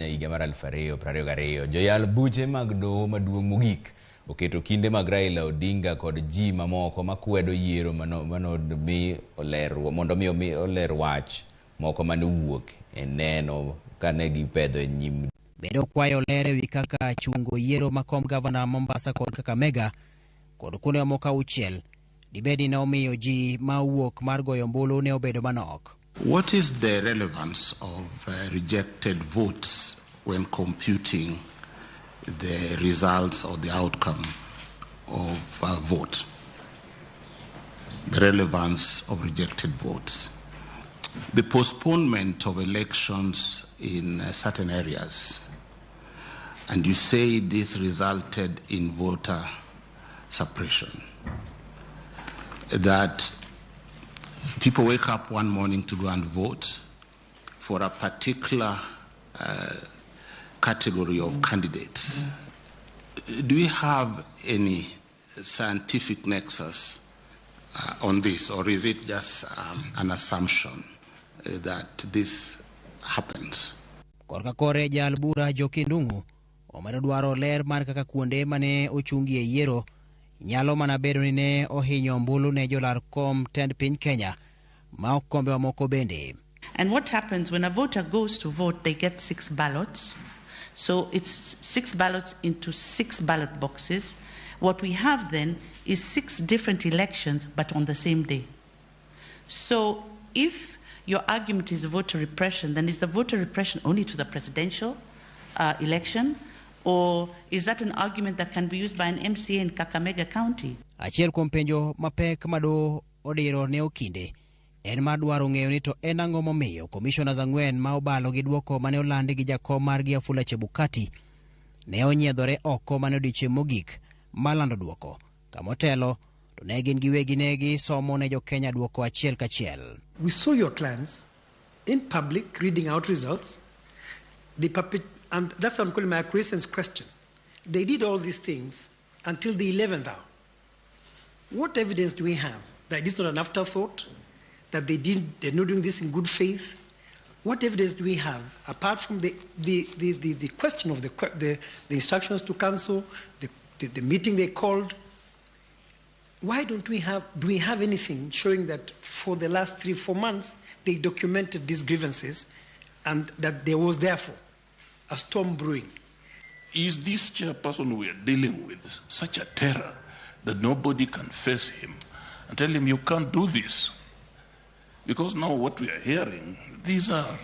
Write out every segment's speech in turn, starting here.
Higa mar 2022, joyal buche mag doho maduong' mogik oketo kinde mag Raila Odinga kod ji mamoko makwedo yiero mondo mi omi oler wach moko mane owuok e neno kane gipedho e nyim. Bende okwayo ler ewi kaka chungo yiero ma kom gavana Mombasa kod Kakamega kod kuonde mamoko auchiel dibed ni ne omiyo ji ma owuok mar goyo ombulu ne obedo manok. What is the relevance of rejected votes when computing the results or the outcome of a vote? The relevance of rejected votes. The postponement of elections in certain areas, and you say this resulted in voter suppression. That people wake up one morning to go and vote for a particular category of candidates. Do we have any scientific nexus on this, or is it just an assumption that this happens? Korka kore jal bura Njoki Ndung'u omedo dwaro ler mar kaka kuonde mane ochungie yiero nyalo mana bedo ni ne ohinyo ombulu ne jolar kom tend piny Kenya ma ok kombe mamoko bende. And what happens when a voter goes to vote, they get 6 ballots. So it's 6 ballots into 6 ballot boxes. What we have then is 6 different elections, but on the same day. So if your argument is voter repression, then is the voter repression only to the presidential election? Or is that an argument that can be used by an MCA in Kakamega County? Achiel kuom penjo mapek ma doho odiro ne okinde en mar dwaro ng'eyo ni to en ang'o momiyo commissioners ang'wen ma obalo gi duoko mane olandi gi jakom margi Wafula Chebukati ne onyiedhore oko mane odiechieng' mogik mar lando duoko. Kamotelo to ne gin giwegi ne gisomo ne jo-Kenya duoko achiel kachiel. We saw your clients in public reading out results. And that's what I'm calling my acquiescence question. They did all these things until the 11th hour. What evidence do we have that this is not an afterthought, that they're not doing this in good faith? What evidence do we have, apart from the question of the instructions to counsel, the meeting they called? Why don't we have, do we have anything showing that for the last 3-4 months they documented these grievances and that there was therefore a storm brewing? Is this chairperson we are dealing with such a terror that nobody can face him and tell him you can't do this? Because now what we are hearing, these are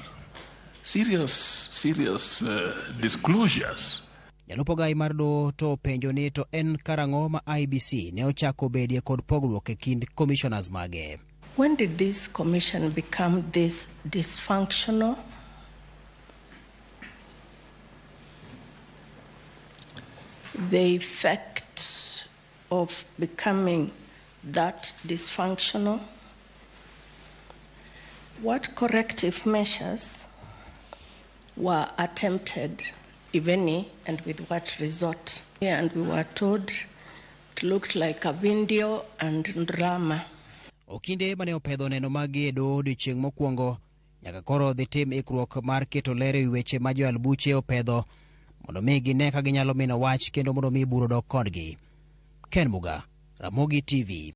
serious, serious disclosures. Jalup ogai mar doho to penjo ni to en karang'o ma IEBC ne ochako bedie kod pogruok e kind commissioners mage. When did this commission become this dysfunctional? The effect of becoming that dysfunctional? What corrective measures were attempted, if any, and with what result? And we were told it looked like a video and drama. Okinde mane opedho neno magi e doho odiechieng' mokwongo nyaka koro dhi tim ikruok mar keto ler ewi weche ma joyal buche opedho mondo mi gine ka ginyalo mino wach kendo mondo mi bura odok kodgi. Ken Muga, Ramogi TV.